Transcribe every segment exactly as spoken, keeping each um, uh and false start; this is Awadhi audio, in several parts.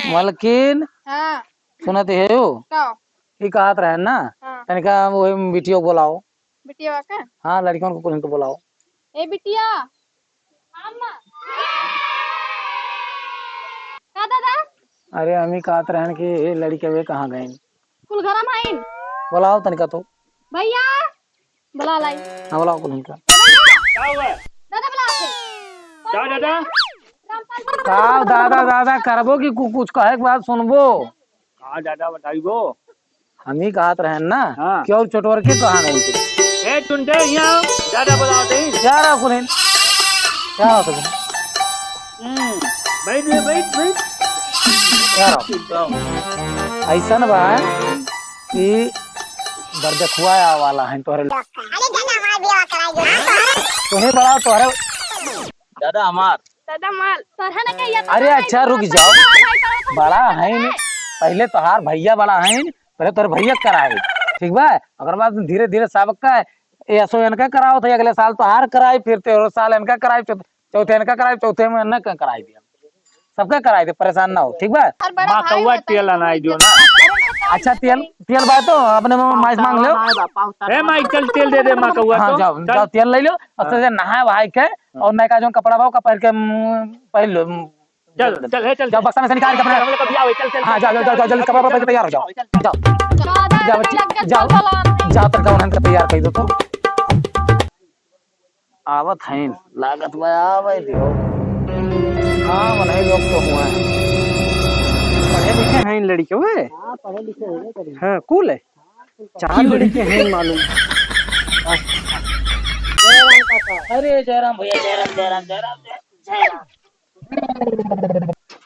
मलकिन, हाँ। सुनत है हो? का? ई कहत रहे ना, हाँ। तनिका वो बिटियो को बोलाओ। बिटिया का? हाँ, लड़कियों को कुल इनको बोलाओ। ए बिटिया। हाँ, अम्मा। का दादा? अरे, हम ही कहत रहन कि ए लड़के वे कहाँ गइन? कुल घरा में आइन। बोलाओ तनिका तो। भैया, बुला लाई। हाँ, बुलाओ कुल इनका। का हुआ? दादा बुला के। का दादा? रामपाल जी का दादा, दादा करबो कि कु-, कुछ कहे के बाद सुनबो? का दादा बताइबो? हम ही कहत रहन ना हाँ। कि और चोटवर के कहाँ गए तू? ए टुंटे, यहाँ दादा बुलाओ दे। क्या रहा कुल? क्या रहा कुल? हम्म, बैठ रे, बैठ, बैठ। क्या रहा? ऐसा ना बा कि बरदखुआ आवा वाला है तोहरे। अरे दादा, हमार ब्याह कराई दो। तोहे बड़ा तोहरे। दादा हमार। दादा माल, तोहरा ना कहिया तो अरे ना अच्छा, रुक जाओ। बड़ा है न, पहले तोहार भैया बड़ा है न, पहले तोहरे भैया कराए, ठीक बा? ओकर बाद धीरे धीरे सबका, ए असो इनका कराओ थे, अगले साल तोहार कराए, फिर तेरह साल इनका कराए, चौ-, चौथे इनका कराए, चौथे में इनका कराए दिया, सबका कराए दे, परेशान ना हो, ठीक बा? और बड़ा माँ भाई कौआ होता है, तेल तो अनाई दियो ना। अच्छा, तेल, तेल बा तो अपने में माइस मांग लो। ए माई, चल तेल दे दे माँ कौआ हाँ, तो। जाओ, चल। जाओ, तेल ले लो, अब हाँ। से नहाए वहाए के हाँ। और नयका जौन कपड़ा बा, ओका पहिर के, उम, पहिर लो, उम, चल, चल, हे, चल, जाओ, चल। बक्सा में से निकाल के अपना हम लोग कभी आवे, चल, चल, हाँ, चल, जाओ, चल, जाओ, जाओ, जल्दी चल, कपड़ा चल, पहन के तैयार हो जाओ। चल। जाओ। चौदह जाओ, मिनट लग गया, जाओ, चल, चल, चल। जाओ, तब जाओ, उन्हन के तैयार कर दो तो। आवत हैं, लागत बा, आवे दियो। हाँ, मनई लोग तो हुआ है। पढ़े लिखे हैं इन लड़के हुए? हाँ, पढ़े लिखे हुए करीब। हाँ, cool है। चार लड़के हैं मालूम। अरे जयराम भैया, जयराम, जयराम, जयराम, जयराम।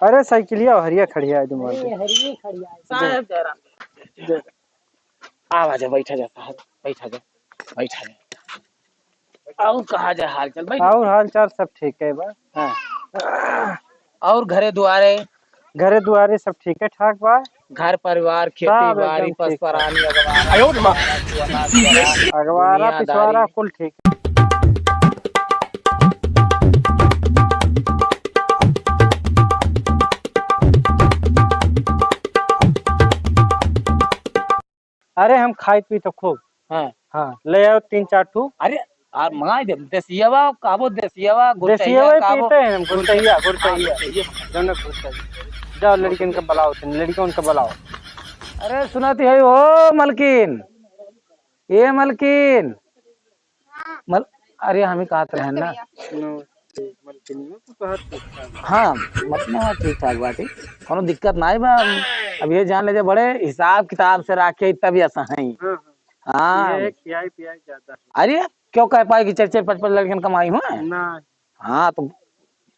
अरे साइकिलिया हरिया खड़िया है तुम्हारे। अरे हरिये खड़िया है। साहब जयराम। जय। आवा जा, बैठा जा साहब, बैठा जा, बैठा जा। और कहा जा हाल चाल, बैठ। और हाल चाल सब ठीक है बा। हाँ। और घरे दुआरे? घरे दुआरे सब ठीक है ठाक बा। घर परिवार, खेती सब बाड़ी, एकदम पस ठीक है। परानी, अगवारा, आयो रे माँ। पिछवारा, अगवारा, दुनियादारी। पिछवारा कुल ठीक है। अरे हम खाई पी तो खूब। हाँ। हाँ, ले आओ तीन चार ठू। अरे, आ, मंगाई दे, देसियावा, कहबो देसियावा, गुरचैया, देसियावा ही कहबो पीते हैं हम, गुरचैया, गुरचैया। हाँ, गुरचैया। जनक गुरचैया। जाओ लड़किन के बुलाओ, तुम लड़किन के बुलाओ। अरे सुनत है ओ मलकिन, ए मलकिन, मल-, अरे हम ही कहत रहन ना। नमस्ते, मलकिनिया, तू कहत कुछ का? हाँ, मतलब हाँ, ठीक ठाक बाटे, कौनो दिक्कत नाई बा। अब ये जान ले जे बड़े हिसाब किताब से राखे तब ऐसा है। हाँ, हाँ। हाँ। ये खियाई पियाई ज्यादा है। अरे, क्यों कह पाए कि चार चार पाँच पाँच लड़कन कमाई हुआ है? ना। हाँ, तो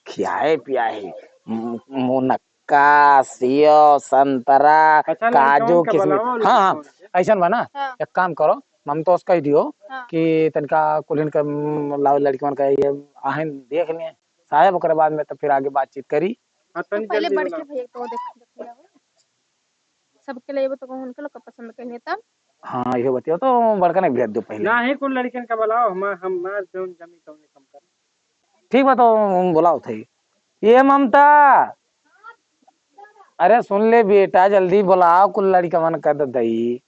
खियाए पियाए, मु-, मुनक्का, सेव, संतरा, अच्छा, काजू, लड़कन के किशमिश। बुलाओ, हाँ, हाँ, लड़कन के। ऐसन बा ना, हाँ। एक काम करो, ममतोस कह दियो हाँ। कि तनिका कुल्हिन के, उम, लाओ लड़कन का ये आहन देख लें साहब, ओकरे बाद में तो फिर आगे बातचीत करी। हाँ, तनी पहले जल्दी बड़के बुलाओ। भैया को देख, देख लिया हो। सबके लिए वो तो उनके लोग का पसंद करिए तब। हाँ, ये बतिया तो बड़का नहीं भेज दो पहले। ना ही कुल लड़कन का बुलाओ, हम, हम ना जौन जमी तौने कम कर। ठीक बा, तो हम बुलाओ थे। ये ममता, अरे सुन ले बेटा, जल्दी बुलाओ कुल लड़कवन का ददई।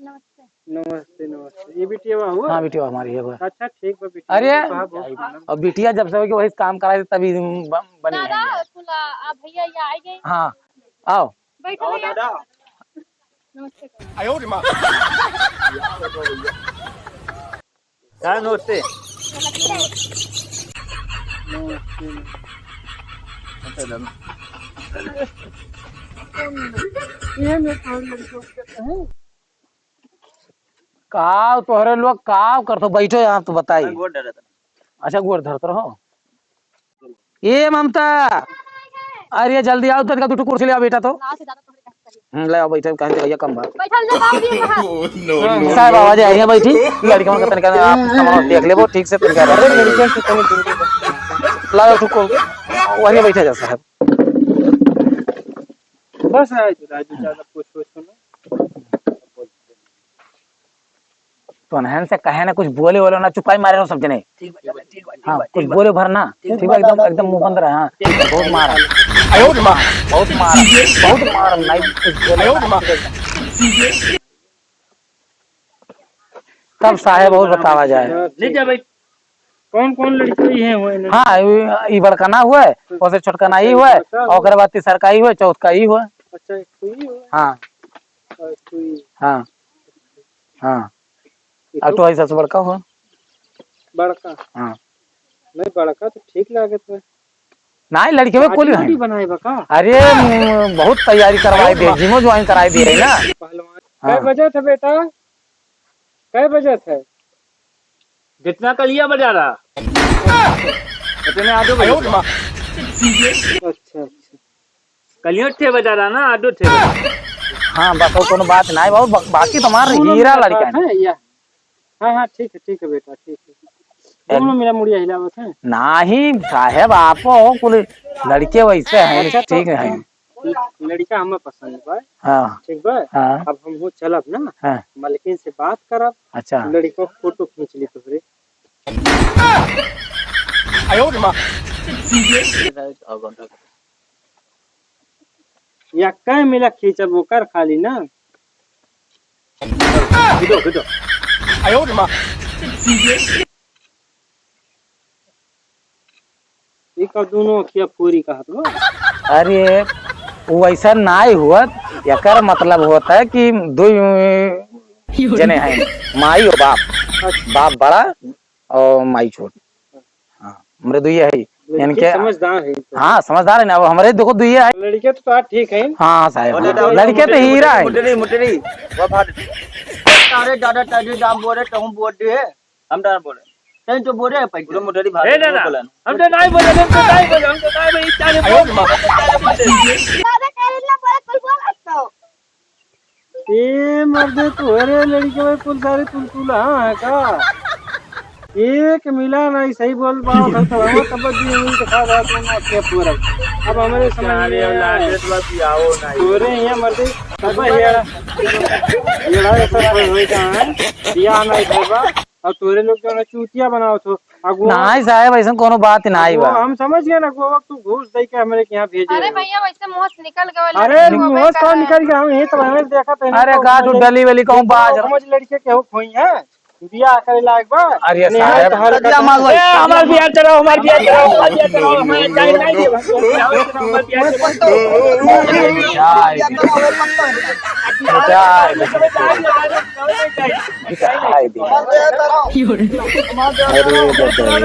नमस्ते। नमस्ते, नमस्ते। ये बिटिया हुआ? हाँ, बिटिया हमारी है वो। अच्छा, ठीक बा, बिटिया अरे, तो कहा बहुत सुंदर। अब बिटिया जब से होगी वही काम कराए तभी ब-, बनी है दादा, ये। कुला, आ भैया, ये आ गए। हाँ, आओ। बैठो आओ भैया। दादा। नमस्ते। आयो रे माँ। दादा, नमस्ते। नमस्ते। अच्छा, दादा। ये मैं काम करके हैं। का तोहरे लोग का करत हो? बैठो यहाँ तो बताई। मैं गोड़ धरत रहा। अच्छा, गोड़ धरत रहो। ए ममता, अरे जल्दी आओ, तनिका दू ठो कुर्सी ले आओ बेटा तो। हम्म, ले आओ, बैठे, कहें भैया कम बात। बैठल जा बाबूजी बाहर। साहब, आवाज आई है, बैठी। लड़कन का तनिका आप सामान देख लेबो, ठीक से तनिका अरे, लड़कन से तनी दूर रहो। लाओ, ठुको। वहीं बैठा जा साहब। बस, राजू, राजू, ज्यादा पूछ, पूछ, पूछ ना। तो अनहन से कहे ना, कुछ बोले वाला ना, चुपाई मारे रहो सब जने। ठीक बा, ठीक बा, ठीक हाँ, बा, कुछ ठीक बा। बोले भर ना। ठीक ठीक बा, बा, एकदम, दादा, एकदम ठीक मुंह बा। बंद रहे, हाँ। ठीक बा। बहुत मारा। बहुत मार, बहुत मार, बहुत मार, नहीं कुछ बोले। तब साहेब और बतावा जाए। हाँ, ले जा भाई, कौन कौन लड़की है हुए ना? हाँ, ई, ई बड़का ना हुए, ओसे छोटका ना ई हुए, और ओकरे बाद तीसर का ई हुए, चौथ का ई हुए। अच्छा, एक तो ई हुए। हाँ। और कोई? हाँ। हाँ। ये अब तो तो ऐसा से बड़का हुआ। बड़का? हाँ। नहीं, बड़का तो ठीक लागत है। नहीं, लड़के में पार्टी कुल वार्टी है। बनाए बा का? अरे, म-, बहुत तैयारी करवाई अरे दे, वाह। जिमो ज्वाइन कराई दे है ना। पहलवान। हाँ। कै बजे थे बेटा? कै बजे थे? जितना कलिया बजा रहा। उतने आजू बजा रहा। अच्छा, अच्छा। कलियो ठे बजा रहा ना, आजू ठे बजा रहा। हाँ, बस और कोनो बात नहीं, बहुत बा-, बाकी तो हमार हीरा लड़का है। है या? हाँ, हाँ, ठीक है, ठीक है बेटा, ठीक है। एक दोनों मेरा मुड़िया हिलावत है। नहीं साहेब, आपो कुल लड़के वैसे हैं, अच्छा, तो ठीक है। लड़का हमें पसंद बा। हाँ। ठीक बा? हाँ। अब हम हो चलब ना, हाँ। मलकिन से बात करब। अच्छा। लड़का फोटो खींच ली तोहरे। या कै मिला खींचब ओकर खाली ना। खींचो, खींचो। ई का दोनों अखिया फोरी कहत बा? अरे, वो ऐसा नाई हुआ, एकर मतलब होता है कि दो जने हैं, माई और बाप, बाप बड़ा और माई छोट। हाँ, हमरे दुइये है। लड़की इनके समझदार है तो। हाँ, समझदार है ना, अब हमरे देखो दुइये है। लड़के तो, तो ठीक है। हाँ, साहेब, वो दादा, लड़के तो मुटरी, हीरा है। मुटरी, मुटरी, वो भाग। अरे दादा, ताजी दाम बोले, तो हम बोल दिए। हम दादा बोले। तैं तो बोले है पैसा। पूरा मुटरी भाग, ए दादा, बोला ना। हम तो नहीं बोले, हम तो नहीं बोले, हम तो नहीं बोले, इतना नहीं बोले, हम तो नहीं बोले। दादा, कह रहे ना, बोले, कोई बोला तो। ए मर्दे, तोहरे लड़के में कुल सारे तुलतुल हाँ है का? एक मिला नहीं सही बोल पाओ था, तो हम तब भी उंगली दिखा रहा तुम अक्के पूरा। अब हमरे समझ में आया है। तोरे यहाँ मर्दे, तब हेड़ा, हेड़ा ऐसा कोई होई कहाँ है? बियाह नहीं भइल बा। और तोरे लोग जो है चूतिया बनावत हो। आ गोवा नाई साहेब, ऐसन कोनो बात नाई बा। हम समझ गए ना, गोवा तू घूस दे के हमरे के यहाँ भेजे अरे हो। भैया, वैसे मुँह से निकल गए, अरे लड़की हो मुँह से गए। निकल गया, हम यही तो हमें देखा था, अरे का तू डली वली कहूँ बाज। समझ लड़के के हो खोई है, बियाह करे लायक बा। अरे नहीं, साहेब। हमार बियाह चलाओ, हमार बियाह चलाओ, हमार बियाह चलाओ, हमार बियाह चलाओ, हमार बियाह चलाओ। मिटाई दे। अरे दादा रे।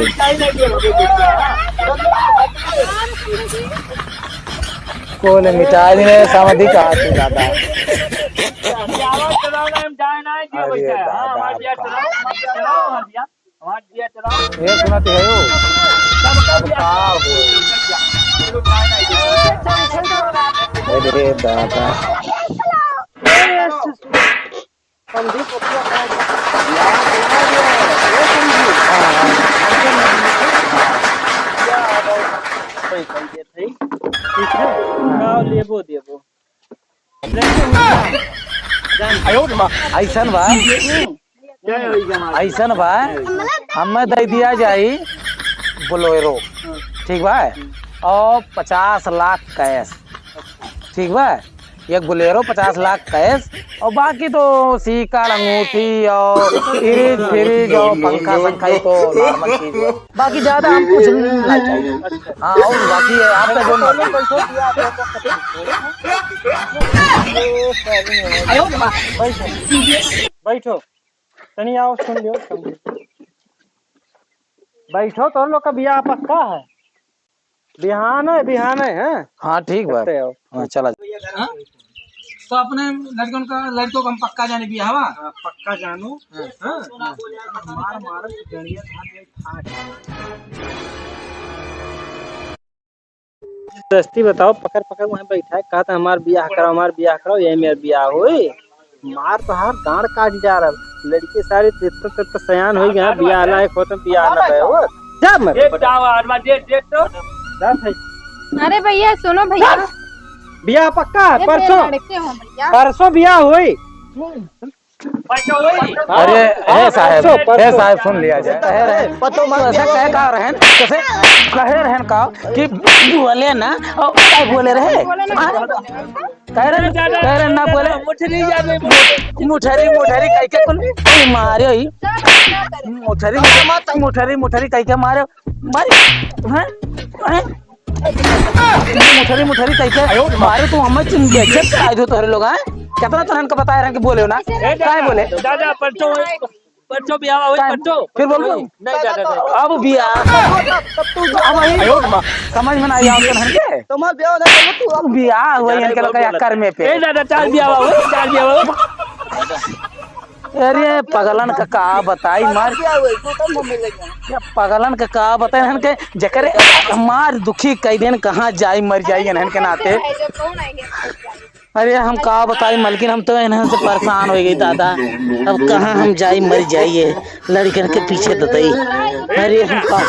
कौन मिटाई दे, समझी कहा तू दादा। अरे दादा। ये सुना तो है यो। अब का हो? अरे दादा। संदीप, ओकरा का बियाह करवा दे। ए संदीप। हाँ, हाँ। पैसा देत है। ठीक है? हाँ। का लेबो देबो। लेकिन जान। ऐसन बा। हम्म। क्या है ये जमा? ऐसन बा। हमें दे दिया जाई बोलेरो। हाँ। ठीक बा? हम्म। और पचास लाख कैश। ठीक बा? एक बोलेरो पचास लाख कैश और बाकी तो सीकड़, अंगूठी और फ्रिज, फ्रिज और पंखा, संखा, ये तो नॉर्मल चीज है। बाकी ज्यादा हम कुछ नहीं चाहिए। हाँ, और बाकी ये आपका जो मर्जी। बैठो, बैठो। तनी आओ, सुन लियो, समझो। बैठो, तोर लोग का बियाह पक्का है? बिहाने, बिहाने, हैं? हाँ, ठीक बा। देखते हो। हाँ, चला। हाँ? तो अपने लड़कन का, लड़कों को हम पक्का जाने बियाहवा। हाँ, पक्का जानू। हाँ। हाँ? मार, मार, गड़िया धान में फाट। दस्ती बताओ, पकड़, पकड़, वहीं बैठा है, कहता, "हमार बियाह कराओ, हमार बियाह कराओ, यही मेरा बियाह होई।" मार तो हाथ गांड काट जा रहा। लड़के सारे तो इतना, तो, तो सयान हो गया, बियाह लायक होते, बियाह ना भय हो। जा मत। दे, जाओ, आदमी, दे, दे तो। जा भाई। अरे भैया, सुनो भैया। बियाह पक्का है, ए, परसों। लड़के हो भैया। परसों बियाह होई। अरे, हे साहब, हे साहब, सुन लिया जाए। कहे रहन, पतो मार तो ऐसा दिया। कहे का रहन, कैसे कहे रहन का कि बोले ना, ओ, का बोले रहे? हाँ? कहे रहन, कहे रहन ना बोले। मुठरी जाने। मुठरी, मुठरी कह के कुल, कुल मारे ही। मुठरी, मुठरी, मुठरी कह के मारे। भाई, हैं? हैं? मुठरी, मुठरी कह के मारे, तू हमें चिन बेइज्जत कराई दो तोहरे लोग, हैं? कितना तोहरन का बताए रहन कि बोले हो ना? ए, दादा, काहे बोले? दादा, परसों, परसों बियाह हुई, काहे? परसों। फिर बोल दो। नहीं, दादा, नहीं। अब बियाह। अब वही समझ में ना आई आवत तोहरन के? तुम्हार बियाह ना करो तू, अब बियाह हुआ दादा, इनके लोग बहुत का गलत। कर्मे पे। ए, दादा, चार बियाह हुई, चार बियाह हुई। अरे पगलन का का बताई मार। क्या हुआ? तू तो मम्मी लेके आ। क्या पगलन का का बताई इनहन के, जकरे मार दुखी कई दिन कहाँ जाई मर जाई इनहन के नाते। अरे हम का बताई मलकिन, हम तो इनहन से परेशान हो गई दादा। अब कहाँ हम जाई मर जाइए लड़कन के पीछे दतई। अरे हम का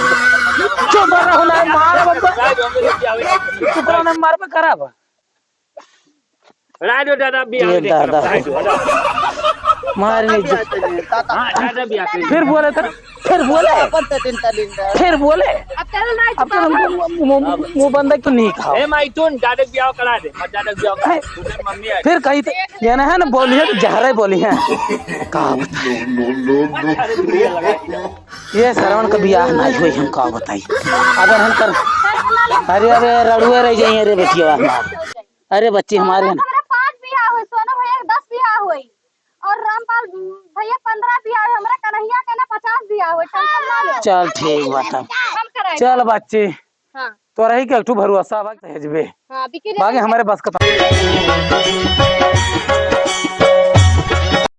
चुप रहो ना, मार बब्बा। तू कौन है मार पे खराब है? राजो दादा बियाह ये दे, दादा। राजो दादा। मार नहीं। हाँ, दादा बियाह कर। फिर बोले तो, फिर बोले। अपन तो दिन का दिन रहा। फिर बोले। अब चलो ना, अब तो हम मु-, मु-, मु-, मुंह बंद है तो नहीं खाओ। ए माई, तू दादा बियाह करा दे, मत दादा बियाह करा दे। उधर मम्मी आ फिर कही तो, ये ना है ना, बोली है तो जहरे बोली है। का बताई? ये श्रवण का बियाह नहीं हुई, हम का बताई? अगर हम कर, अरे, अरे, रड़ुए रह जाइए रे बेटिया हमार। अरे बच्ची हमारे ना। हमरा पाँच बियाह होई, सोनू भैया के दस बियाह होई, और रामपाल भैया के पन्द्रह बियाह होई, हमरा कन्हैया के ना पचास बियाह होई, tension ना ले। चल ठीक बा तब। हम कराई। चल बच्ची, हाँ। तोरा ही के एक ठो भरोसा बा, भेजबे। हाँ, बिकी बाकी हमारे बस का तो